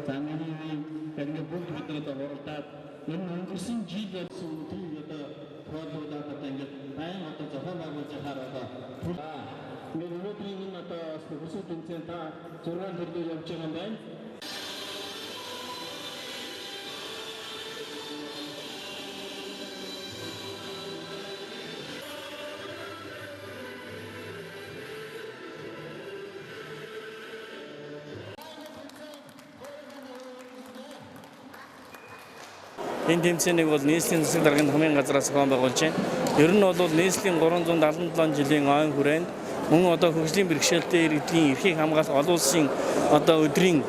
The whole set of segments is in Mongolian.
За миний үеийн яг ингээд бүгд бид нар одоо хуралдаад энэ өнгөрсөн жил болсон өдрийг одоо тоолуулаад одоо ингээд байн одоо зохион байгуулж яхаар одоо ингээд өнөөдрийн энэ одоо хөрсөг тэмцээн та 6 төрлөөр явж байгаа юм байна. Энэ тэмцээнийг бол нийслэлийн засаг даргын хамгийн газраас зохион байгуулж байна. Ер нь бол нийслэлийн 377 жилийн ойн хүрээнд мөн одоо хөгжлийн бэрхшээлтэй иргэдийн эрхийг хамгаалах олон улсын одоо өдрийн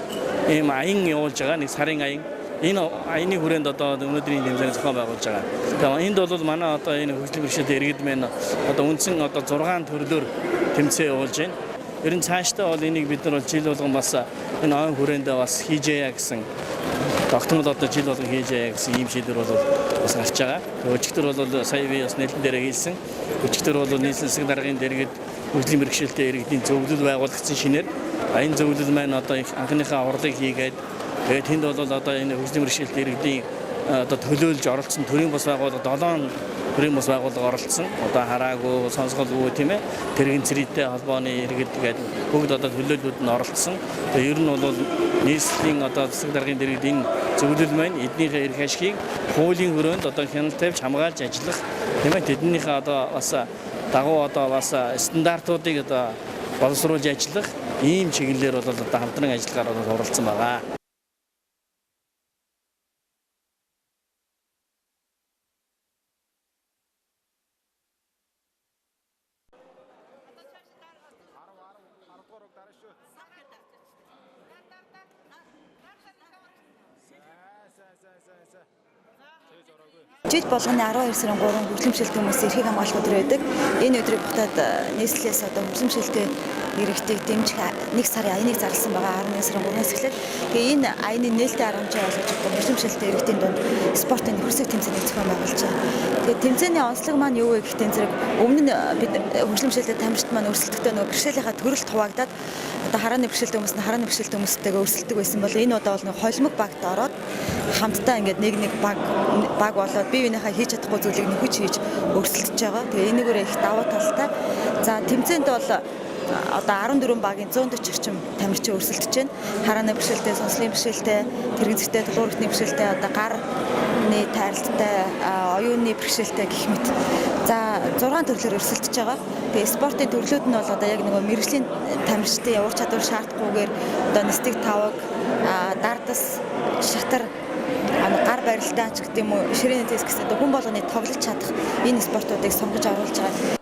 ийм аян явуулж байгаа нэг сарын аян. Энэ аяны хүрээнд одоо өнөөдрийн тэмцээнийг зохион байгуулж байгаа. Тэгээ энд бол манай одоо энэ хөгжлийн бэрхшээлтэй иргэд маань одоо үндсэн одоо 6 төрлөөр тэмцээн явуулж байна. Ер нь цаашдаа бол энийг бид нар бол жил болгон бас энэ ойн хүрээндээ бас хийжээ гэсэн тогтмол одоо жил болгон хийж яа гэсэн ийм шийдвэр бол бас гарч байгаа. Өчигдөр бол сая би бас нэлэн дээрээ хэлсэн. Өчигдөр бол нийслэлийн засаг даргын дэргэд хөгжлийн бэрхшээлтэй иргэдийн зөвлөл байгуулагдсан шинээр энэ зөвлөл маань одоо их анхныхаа урлыг хийгээд тэгээд тэнд бол одоо энэ хөгжлийн бэрхшээлтэй иргэдийн одоо төлөөлж оролцсон төрийн бус байгууллага 7 төрийн бус байгууллага оролцсон. Одоо хараагүй, сонсголгүй тийм ээ. Тэрэгэн цэрийтэй холбооны иргэд гэдэг бүгд одоо төлөөллүүд нь оролцсон. Тэгээ ер нь бол нийслэлийн одоо засаг даргын дэргэд энэ зөвлөл маань эднийхээ эрх ашигыг хуулийн өрөөнд одоо хяналт тавьж хамгаалж ажиллах тийм ээ. Тэднийхээ одоо бас дагуу одоо бас стандартуудыг одоо боловсруулж ажиллах ийм чиглэлээр бол одоо хамтран ажиллагаар бол оролцсон байгаа. Жил болгоны 12 сарын 3 хөгжлийн бэрхшээлтэй хүмүүсийн эрхийг хамгаалах өдөр байдаг. Энэ өдрийг бутаад нийслэлээс одоо хөгжлийн бэрхшээлтэй иргэдийг дэмжих нэг сарын аяныг зарласан байгаа 11 сарын 3-наас эхлээд. Тэгээ энэ аяны нээлттэй арга хэмжээ болгож одоо хөгжлийн бэрхшээлтэй иргэдийн дунд спортын нөхөрсөг тэмцээнийг зохион байгуулж байгаа. Тэгээ тэмцээний онцлог маань юу вэ гэхдээ зэрэг өмнө нь бид хөгжлийн бэрхшээлтэй тамирчид маань өрсөлдөхдөө нөгөө бэрхшээлийнхаа төрөлд хуваагдаад одоо харааны бэрхшээлтэй хүмүүс нь харааны бэрхшээлтэй хүмүүстэйгээ өрсөлдөг байсан бол энэ удаа бол нэг холимог багт ороод хамтдаа ингээд нэг нэг баг болоод бие биенийхээ хийж чадахгүй зүйлийг нөхөж хийж өрсөлдөж байгаа. Тэгээ энэгээр их давуу талтай. За тэмцээнд бол одоо 14 багийн 140 орчим тамирчин өрсөлдөж байна. Харааны бэрхшээлтэй, сонслын бэрхшээлтэй, тэрэгцтэй, тулгуур эрхтний бэрхшээлтэй, одоо гарны тайралттай, оюуны бэрхшээлтэй гэх мэт. За 6 төрлөөр өрсөлдөж байгаа. Тэгээ спортын төрлүүд нь бол одоо яг нөгөө мэргэжлийн тамирчдын ур чадвар шаардахгүйгээр одоо нисдэг таваг, дардас, шатар, гар барилтаа ч гэдэг юм уу, ширээний тест гэсэн одоо хүн болгоны тоглож чадах энэ спортуудыг сонгож оруулж байгаа.